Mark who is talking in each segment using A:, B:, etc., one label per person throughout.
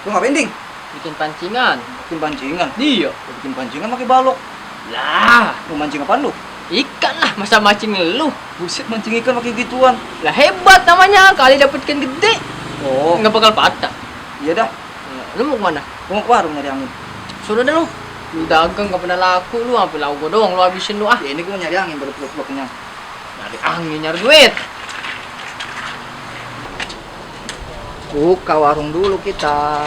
A: Lu ngapain, Ding?
B: Bikin pancingan.
A: Bikin pancingan?
B: Iya.
A: Lu bikin pancingan pakai balok.
B: Lah,
A: Lu mancing apaan lu?
B: ikan lah, masa mancing lu?
A: Buset, mancing ikan pakai gituan.
B: Lah hebat namanya, kali dapet ikan gede.
A: Oh,
B: Nggak bakal patah.
A: iya dah.
B: Lu mau kemana?
A: Gua mau ke warung nyari angin.
B: Suruh deh lu. Lu dagang nggak pernah laku, lu sampai laku gua doang, lu habisin lu ah.
A: Ya, ini gua nyari angin baru perut kenyang.
B: Nyari angin, nyari duit.
A: Buka warung dulu kita.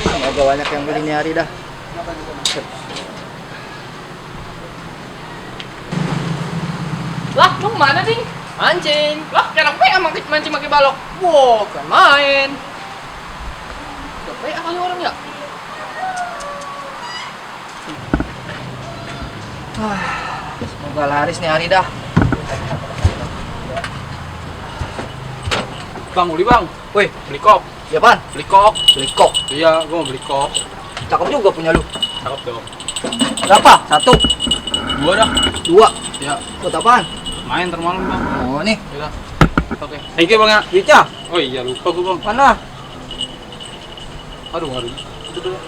A: Semoga banyak yang beli nih hari dah.
B: Lah, lu kemana nih? Mancing. Lah, kenapa ya mancing pakai balok? Wow, kan main. Siapa ya kali orang ya?
A: Semoga laris nih hari dah.
C: Bang, Uli bang.
A: Woi,
C: Beli kok.
A: ya apaan?
C: Beli kok.
A: Beli kok.
C: Iya, gua mau beli kok.
A: Cakep juga punya lu.
C: Cakep dong.
A: Berapa? Satu,
C: Gua dah.
A: dua.
C: Ya,
A: Buat apaan?
C: main termalam bang.
A: Oh, nih.
C: Ya. Oke. Thank you bang ya.
A: Duitnya?
C: Oh iya, lupa gua bang.
A: Mana?
C: Aduh. Itu dulu.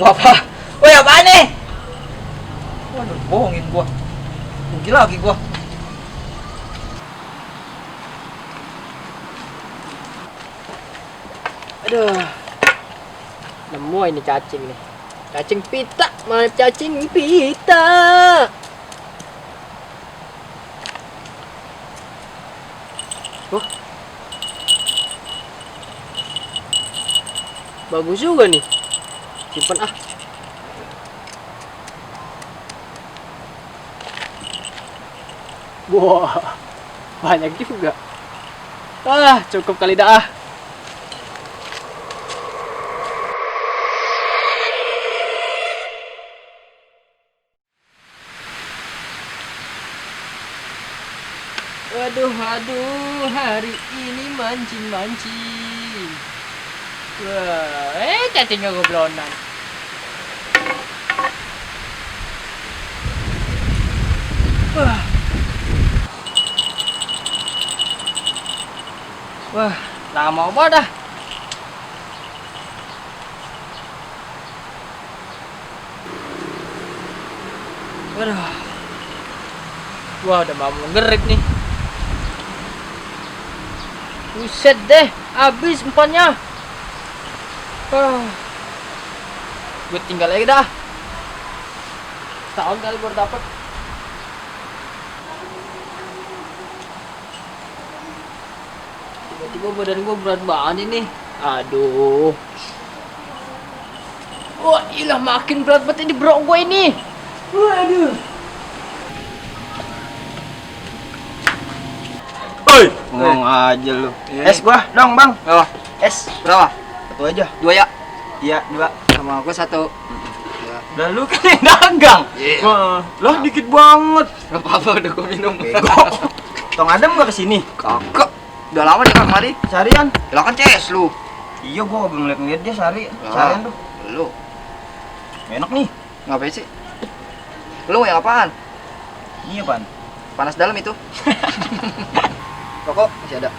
A: Gua apa? Woi, apaan nih? Waduh, bohongin gua. Rugi lagi gua.
B: Aduh. Nemu ini cacing nih. Cacing pita, mana cacing pita? Oh. Bagus juga nih. Simpen ah. Wah, banyak juga. Ah, cukup kali dah ah. Aduh, hari ini mancing. Wah, cacingnya goblonan. Wah, lama banget dah. Aduh. Wah, udah mau ngerit nih. Buset deh, habis umpannya. Gue tinggal lagi dah. Tahun kali baru dapet. Tiba-tiba badan gue berat banget ini. Aduh. Wah, ilah makin berat banget ini bro gue ini. Waduh.
A: Oi, ngomong aja lu. Es gua dong, Bang. Oh, es berapa? Satu aja. Dua ya? Iya, dua. Sama gua satu. Ya.
C: Dan lu kan yang dagang.
A: Iya.
C: Wah, lah dikit banget.
A: Gak apa-apa, udah gua minum.
C: Tong Adam gak kesini?
A: Kakak. Udah lama dia kan kemari.
C: Seharian?
A: Lah kan CS lu.
C: Iya, gua kagak ngeliat dia seharian tuh.
A: Lu
C: Enak nih.
A: ngapain sih? Lu yang apaan?
C: Iya, Pan.
A: Panas dalam itu. Rokok masih ada.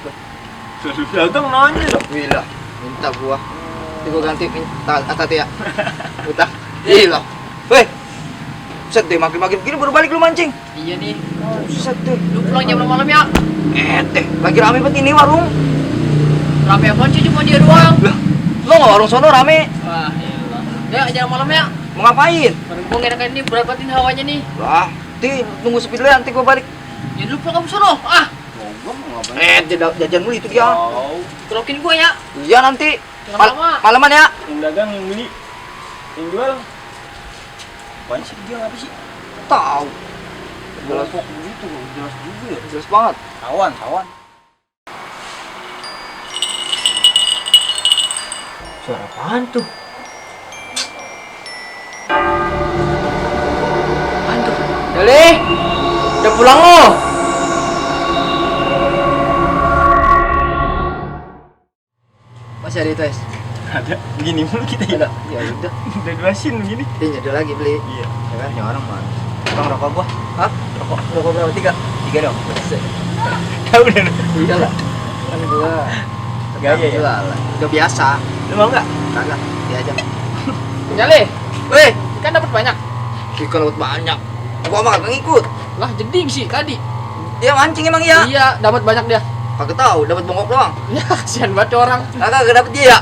C: Selalu dagang nanya dong.
A: Gila, minta gua. Nanti gua ganti minta hati ya. Utang. Gila. Weh. Set deh, makin-makin begini baru balik lu mancing.
B: Iya nih.
A: Set deh.
B: Lu pulang jam malam ya?
A: Lagi rame banget ini warung.
B: Rame apaan sih, cuma dia doang.
A: Lah, lo nggak warung sono rame?
B: Wah, iyalah. Ya, jam malam ya.
A: Mau ngapain?
B: Bareng gua enakan ini berat banget ini hawanya nih.
A: Lah, tunggu sepi dulu ya, nanti gua balik.
B: Ya lu pulang ke sono. Ah,
C: Gua mau ngapain?
A: Jajan dulu itu dia.
C: Oh,
B: tolongin gua ya.
A: Iya nanti.
B: Jangan lama.
A: Malaman ya.
C: yang dagang, yang beli, yang jual. Apaan sih dia apa sih?
A: Tahu. Jelas,
C: Kelompok begitu, jelas juga ya.
A: jelas banget.
C: Kawan.
B: Suara apaan tuh? Apaan tuh? Dali, udah pulang lo?
A: Masih ada itu es.
C: Ada. Begini mulu kita ya.
A: Ada. Ya udah.
C: Udah 2 sin begini.
A: Dia nyedot lagi beli.
C: Iya.
A: Ya kan?
C: Ini orang mana? Bang, rokok gua.
A: Hah? Rokok berapa? Tiga?
C: 3 dong.
A: Buset.
C: Tahu udah.
A: Iya lah. Kan gua
C: Gaya ya?
A: jualan. Udah biasa. Lu mau nggak? Kagak, dia aja.
B: Nyale,
A: Weh,
B: ikan dapat banyak.
A: ikan dapat banyak. Gua mah kagak ngikut.
B: Lah jeding sih tadi.
A: Dia mancing emang ya?
B: Iya, dapat banyak dia.
A: Kagak tahu, dapat bongkok doang.
B: Ya, kasihan banget orang.
A: Kagak dapet dia ya?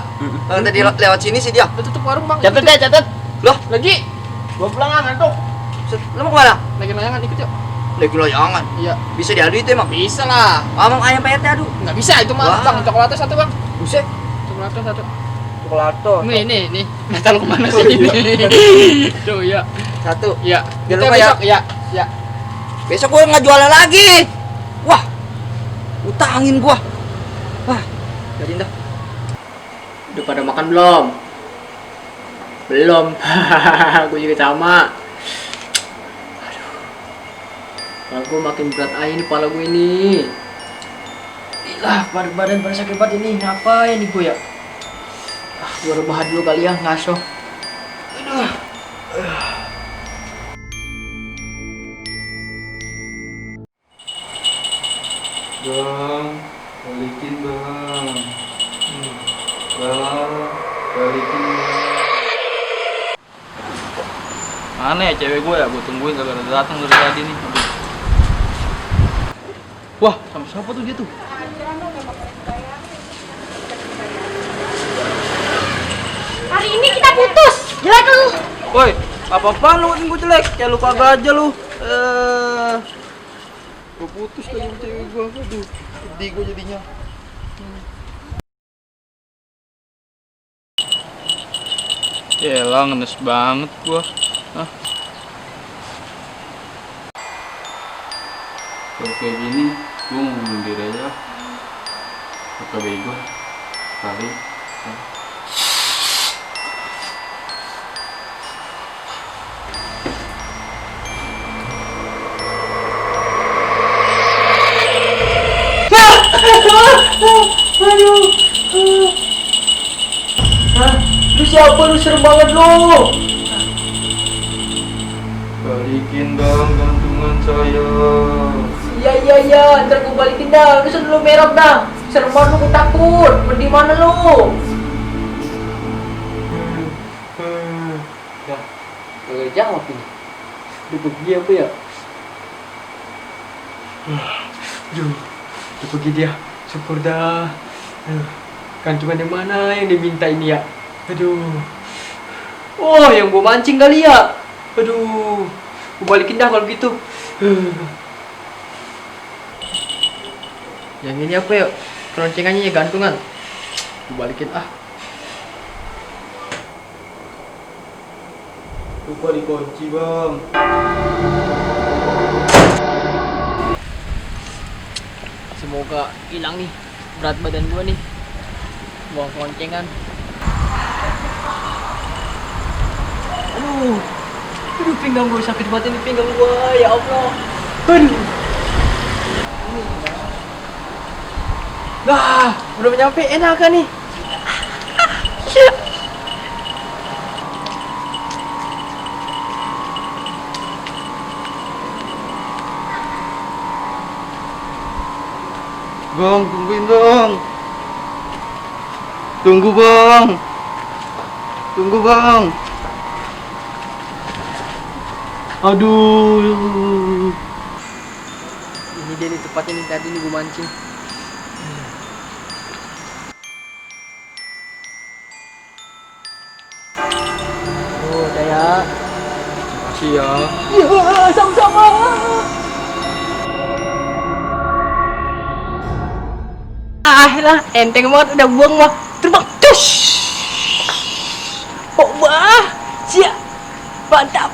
A: Tadi lewat sini sih dia.
B: Udah tutup warung, Bang.
C: Catat deh, catat.
A: Loh,
B: Lagi.
C: Gua pulang ngantuk.
A: lu mau kemana?
B: Lagi layangan ikut yuk.
A: Lagi layangan.
B: Iya.
A: Bisa diadu itu emang?
B: Bisa lah.
A: Amang ayam PRT adu.
B: Nggak bisa itu mah,
A: Wah.
B: Bang. Coklatnya satu, Bang.
A: Buset.
B: Coklatnya satu.
A: Chocolate.
B: Nih. Mata lu kemana sih ini? Tuh, iya.
A: Satu.
B: Iya.
A: Jangan
B: Kita
A: lupa ya.
B: besok, iya. Iya.
A: Besok gua nggak jualan lagi. Wah, utangin gua. Wah, jadi dah.
B: Udah pada makan belum? Belum. Gue juga sama. Aduh. Kepala gue makin berat aja nih kepala gue ini. Gila, badan pada sakit banget ini. Ngapain nih gue ya? Gue rebahan dulu kali ya, ngaso. Aduh.
D: Bang, balikin bang. Bang, balikin bang. Mana ya cewek gue ya? Gue tungguin gak datang dari tadi nih. Aduh. Wah, sama siapa tuh dia tuh?
E: Hari ini kita putus. Jelek lu.
D: Woi, apa-apaan lu ngatain gue jelek? Kayak lu kagak aja lu. Gue putus lagi sama cewek gue. Aduh, sedih gue jadinya. Yaelah, ngenes banget gua. Hah? Kalau kayak gini, gua mau mundur aja. Pakai bego. Kali.
B: Lu siapa lu, serem banget lu.
D: Balikin bang gantungan saya.
B: Iya, ntar gue balikin dah. Lu sudah lu merah dah. Serem banget lu, gue takut. Di mana lu? Ya, gak jawab ini. Udah pergi apa ya? Aduh, udah pergi dia. Syukur dah. Gantungan yang mana yang diminta ini ya? Aduh. Oh, yang gue mancing kali ya? Aduh. Gue balikin dah kalau gitu. Yang ini apa ya? Keroncengannya ya gantungan. Gue balikin ah.
D: Lupa dikunci bang.
B: Semoga hilang nih berat badan gue nih. Buang keroncengan. Aduh, pinggang gue sakit banget ini pinggang gue, ya Allah. Aduh. Nah, udah nyampe, enak kan nih?
D: Bang, tungguin bang. Tunggu bang. Tunggu bang. Aduh.
B: Ini dia nih tempatnya nih, tadi nih gue mancing. Oh, udah ya.
D: Makasih ya.
B: Iya, sama-sama. Lah, enteng banget udah buang mah. Terbang. Tush. Oh, wah. Siap. Mantap.